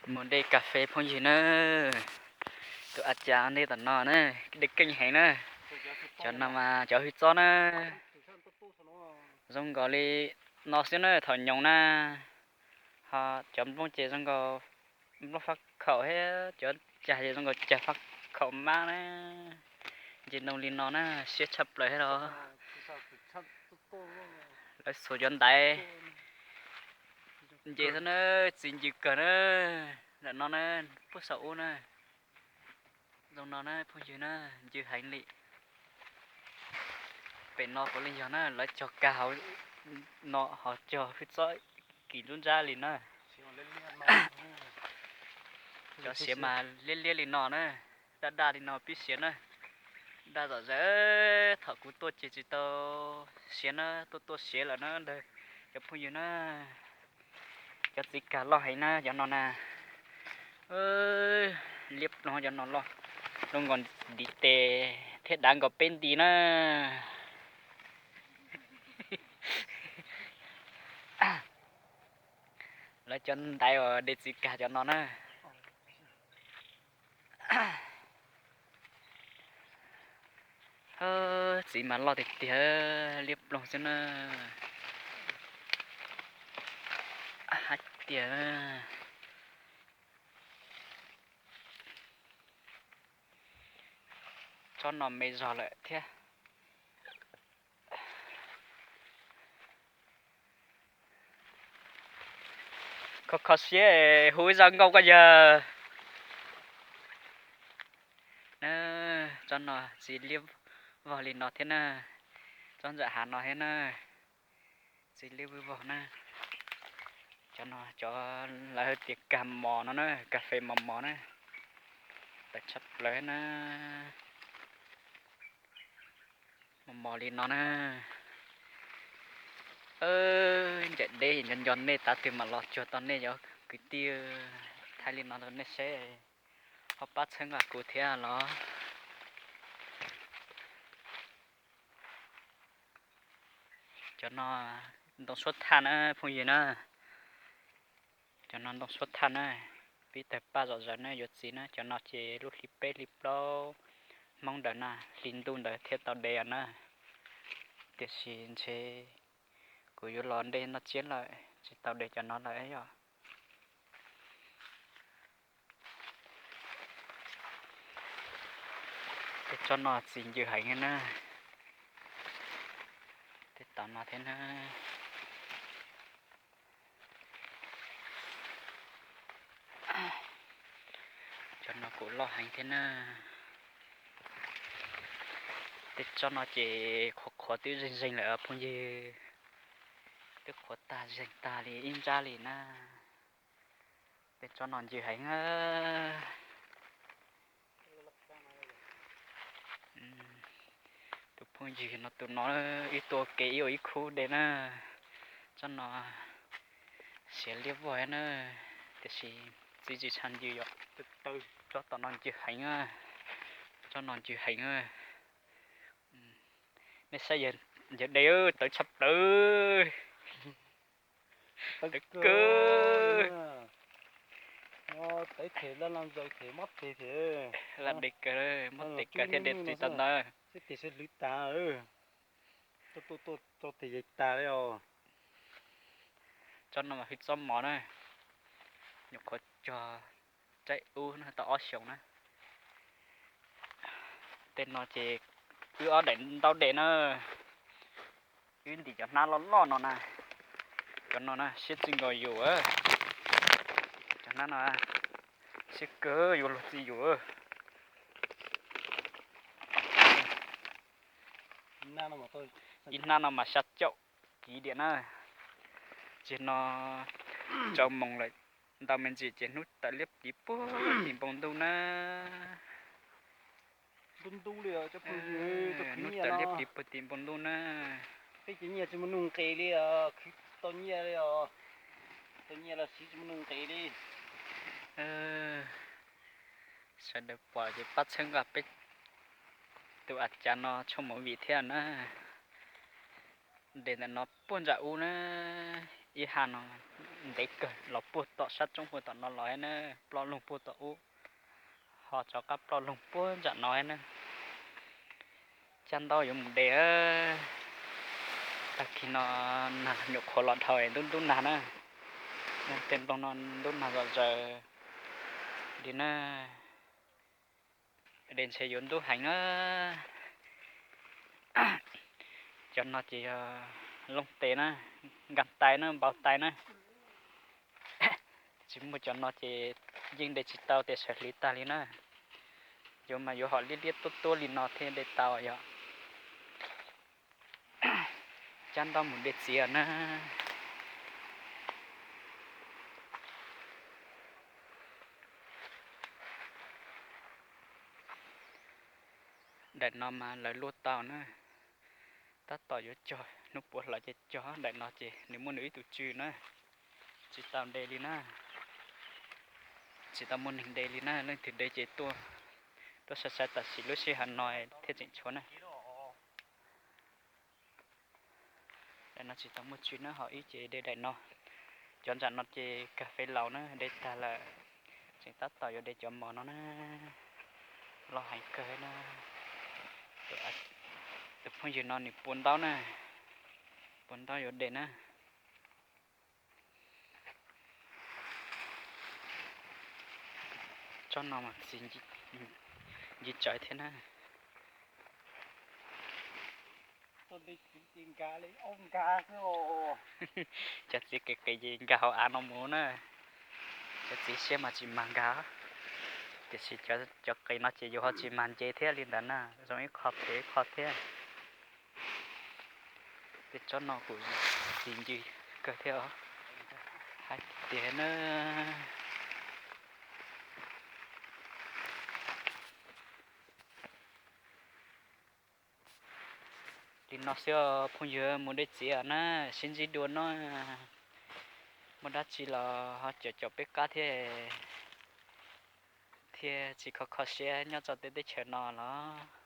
Mus de kas fes phooj ywg na. Tus a cas de tom no na, de keej heev na. Cov no mas cov hwj txob na. Zoo nkaus li no xwb na, thaum nyoos na. Ho cov nplooj ces zoo nkaus nplooj faj khaum thiab cov cag ces zoo nkaus cag faj khaum mab na. Nce ntoo li no na, siab tshaj plaws thiab los. Lawv xuas cov ntaiv nce xwb na, txi ncw kawg na. Ntawm no na, puag saum ub na. Zoo no na phooj ywg na, ncw heev li. Pem no puav leej yog na, lawv cog kag hauv no, ho cog hwj txob kim nruab nrab li na. Cov siav mas liab liab li no na, daj daj li no pib siav na. Daj zom zaws, thaum kuv tuaj ces tsis tau siav na, tuaj tuaj siav lawm na ntag cov phooj ywg na. Cov txiv kag loj heev na cov no na. Liab ploog cov no loj, zoo nkaus ntiv tes thiab dav nkaus peb nti na. Lawv cov ntaiv uas de txiv kag cov no na. Txiv mas loj tiag tiag, liab ploog xwb na. Hais tias tsob no me zog lawm thiab. Kho kho siab, hu ib zaj nkauj koj yawg. Tsob no txi liab vog li no thiab na. Tsob ntawm hav no thiab na, txi liab vog na. Cov no cov lawv hais tias kag mos no na, kas fes mos mos na. Tawm tshaj plaws na. Mos mos li no na. Ncaim deb nco nco nej, tav twg mam los cuag tau nej cov kwv tij. Thaij li no rau nej saib, ho pab txhawb nqa kuv thiab los. Cov no ntoo suab thaj na phooj ywg na. Cov no ntoo suab thaj na, pib tawg paj zom zaws na yuav txiv na. Cov no ces lub hli peb hli plaub Hmoob ntawd na, hli ntuj ntawd thiaj tau de na. Tiam sis ntshe kuv yuav los de noj tsiab lawm, tsis tau de cov no lawm yom. Tej tsob no txi ncw heev na. Tej tom no thiab na. Cov no kuj loj heev thiab na. Tej tsob no ces qhuav qhuav twb zeeg zeeg lawm phooj ywg. Twb qhuav tag zeeg tag li ib nrab li na. Tej tsob no ncw heev. Tus phooj ywg no tus no wb tuaj ua ke ib ua ib khub de na. Tsob no siav liab vog na, tiam sis txi tsis tshua ncw yom. Tsob tom no ncw heev, tsob no ncw heev. Nej saib yawg de tawv tshaj plaws. Tawv kawg. Laj de kawg, muab tes kawg thiaj de tsis tau ntawd. Tsob no mas hwj txob mos na, nyuam qhuav cog tsaib ub na tau ob xyoos na. Tej no ces wb ob daim ntaub de na. Wb ntim cov hnab loj loj no na. Cov no na siab txij nkaus yus. Cov hnab no siab kawg, yuav luag txi yus. Ib hnab no mas xya caum kiv diam na. Ces no tsaus moos lawm ntau me ntsis ces hnub tawm liab pliv puag tim npoo ntuj na. Hnub tawm liab pliv puag tim npoo ntuj na. Peb cov nyiaj tsis muaj nuj nqis li os, khwv tau nyiaj li os. Tau nyiaj los siv tsis muaj nuj nqis li. Sawv daws pom ces pab txhawb nqa peb tus a cas no tshooj movie thiab na. De ntawm no puag nram ub na. Ib ha no ntev kawg los puag tom sab roob puag tom no los na, ploj loog puag tom ub, ho rov qab ploj loog puag nram no na. Caj ntaub yuav mus de. Tag kis no nag nyuam qhuav los dhau ntub ntub nag na. Tej nplooj no ntub nag zom zaws li na. De ntshe yuav ntub heev na. Cov no ces yog looj tes na, nkag tais na, npau tais na. Tsis muaj cov no ces yeej de tsis tau, tes sawv hliv tag li na. Yuav mas yuav hom liab liab tuab tuab li no thiaj de tau yog. Cab ntaub mus de txiv na. Daim no mas lawv luaj tau na. Tab tom yuav cog, hnub puav hlawv ces cog. Daim no ces nws muaj nws ib tug tswv na. Tsis tau de li na. Tsis tau muaj neeg de li na, leej twg de ces tuaj, tuaj sai sai tam sim lub sij hawm no thiaj tseem tshuav na. Daim no tsis tau muaj tswv na, ho ib ces de daim no. Cov nram no ces kawg fev laus na, de tag lawm. Tseem tab tom yuav de cov mos no na. Loj heev kawg na. Tus phooj ywg no nws pua ntaub na, pua ntaub yuav de na. Tsob no mas txiv ncig tsawv thiab na. Cov txiv qis qis ces nkag hauv av no mus na. Cov txiv siab mas tsis mag nkag, tiam sis cov qis no ces yus ho tsis mag nce thiab li ntawd na, zoo ib qho phem ib qho thiab. Tej tsob no kuj txiv ncig kawg thiab os. Hais tiag na. Li no xwb os phooj ywg, mus de txiv na, sib ntsib dua no. Muaj dab tsi los ho caum caum peb qab thiab, thiaj tsis kho kho siab nyob rau tej teb chaws no los.